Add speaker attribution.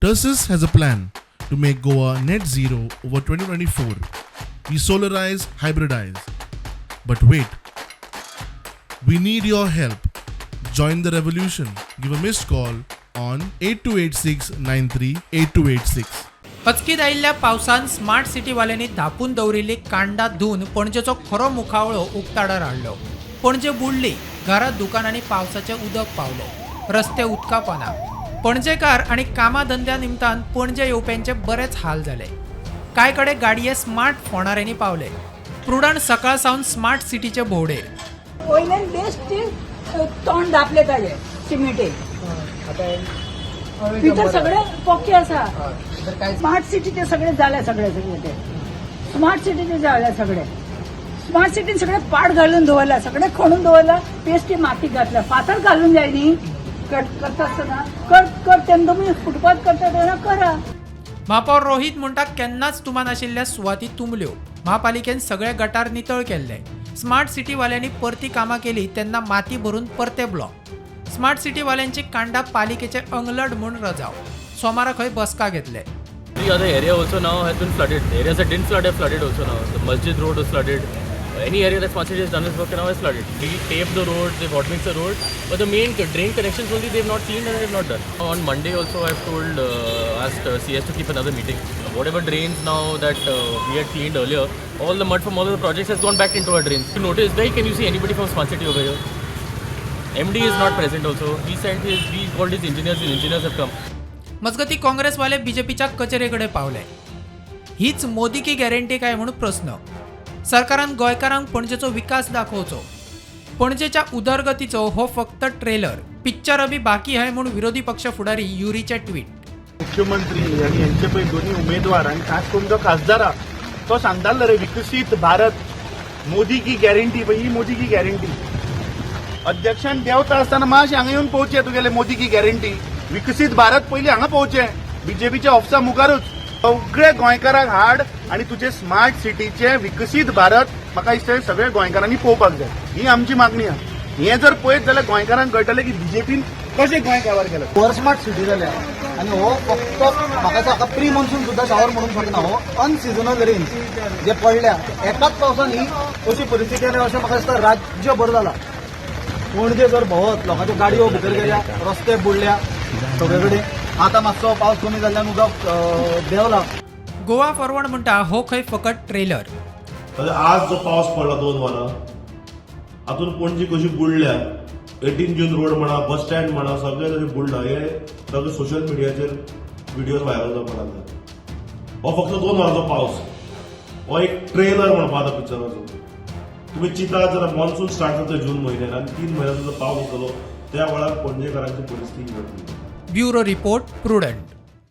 Speaker 1: Tersus has a plan to make Goa net zero over 2024. We solarize, hybridize. But wait, we need your help. Join the revolution. Give a missed call on 8286 938286.
Speaker 2: अचकीत आयिल्ल्या पावसान smart सिटीवाल्यांनी धापून दवरिल्ली कांडां धुवन पणजेचो खरो मुखावळो उक्ताडार हाडलो. पणजे बुडली. घरां, दुकानांनी पावसाचें उदक पावलें. रस्ते उदका पोंदा. पणजेकार आनी कामा धंद्या निमतान पणजे येवप्यांचे बरेच हाल जाले. कांय कडेन गाडये स्मार्ट फोंडाऱ्यांनी पावले. प्रुडंट सकाळ सावन स्मार्ट सिटीचे भोंवडेर.
Speaker 3: वयल्यान बेश्टी तोंड धापले ताजे सिमेंटे. भितर सगळे पोके आसा. स्मार्ट सिटीचे सगळे जाले, सगळे सगळे ते स्मार्ट सिटीचे जाले सगळे. स्मार्ट सिटीन सगळे पाट घालून दवरला, सगळे खणून दवरला, बेश्टी माती घातल्या. फातर घालून जाय न्ही करता आसतना. कर कर तेन्ना तुमी फुटपाथ करता तेन्ना करा.
Speaker 2: महापौर रोहित म्हणटा, केन्नाच तुमा नाशिल्ल्या सुवाती तुंबल्यो. महापालिकेन सगळे गटार नितळ केल्ले. स्मार्ट सिटीवाल्यांनी परती कामां केली तेन्ना माती भरून परते ब्लॉक. स्मार्ट सिटीवाल्यांची कांडां पालिकेचे अंगलट म्हूण रजाव. सोमारा खंय बसका घेतले.
Speaker 4: The other area also now has been flooded. The areas that didn't flood have flooded also now. The Masjid Road was flooded. Any area that Smart City has done its work now is flooded. We paved the road, they've hot mixed the road, but the main drain connections only they've not cleaned and they've not done. On Monday also I've asked CS to keep another meeting. Whatever drains now that we had cleaned earlier, all the mud from all of the projects has gone back into our drains. You notice, where can you see anybody from Smart City over here? MD is not present also. He called his engineers have come.
Speaker 2: मजगती, काँग्रेसवाले बीजेपीच्या कचेरेकडे पावले. हीच मोदी की guarantee काय म्हणून प्रस्न. सरकारान गोंयकारांक पणजेचो विकास दाखोवचो. पणजेच्या उदरगतीचो हो फक्त ट्रेलर, पिक्चर अभी बाकी है म्हूण विरोधी पक्ष फुडारी युरीचे ट्वीट.
Speaker 5: मुख्यमंत्री आणि यांचे पळय दोन्ही उमेदवार आणि खास करून जो खासदार आहा तो सांगतालो रे, विकसीत भारत, मोदी की गॅरंटी. पळय ही मोदी की गॅरंटी. अध्यक्षान देंवता आसतना मातशें हांगा येवन पळोवचें. तुगेले मोदी की गॅरंटी, विकसीत भारत पयलीं हांगा पळोवचें, बीजेपीच्या ऑफिसा मुखारूच. सगळे गोंयकारांक हाड आणि तुजे स्मार्ट सिटीचे विकसीत भारत म्हाका दिसता सगळे गोंयकारांनी पळोवपाक जाय. ही आमची मागणी आहा. हें जर पळयत जाल्यार गोंयकारांक कळटलें की बीजेपीन कशें गोंय काबार केलें.
Speaker 6: ओव्हर स्मार्ट सिटी जाल्या आनी हो फक्त म्हाका दिसता हाका प्री मॉन्सून सुद्दां शावर म्हणूंक शकना. हो अनसिजनल रेन जे पडल्या, एकाच पावसान ही अशी परिस्थिती आल्या अशें म्हाका दिसता. राज्यभर जाला. पणजे जर भोंवत लोकांच्यो गाडयो भितर गेल्या, रस्ते बुडल्या सगळे कडेन. आतां मातसो पावस कमी जाल्ल्यान उदक देंवला.
Speaker 2: गोवा फॉरवर्ड म्हणटा, हो खंय फकत ट्रेलर.
Speaker 7: तर आज जो पावस पडला 2 वरां, हातून पणजी कशी बुडल्या, 18 जून रोड म्हणा, बस स्टँड म्हणा, सगळें जशें बुडला, हे सगळे सोशल मिडियाचेर व्हिडिओज व्हायरल जावपाक लागले. हो फक्त 2 वरांचो पावस, हो एक ट्रेलर म्हणपा आतां पिक्चराचो. तुमी चिंता जाल्यार मॉन्सून स्टार्ट जाता जून म्हयन्यान आनी 3 म्हयन्याचो जो पावस आसतलो त्या वेळार पणजेकारांची परिस्थिती जातली.
Speaker 2: Bureau report, prudent.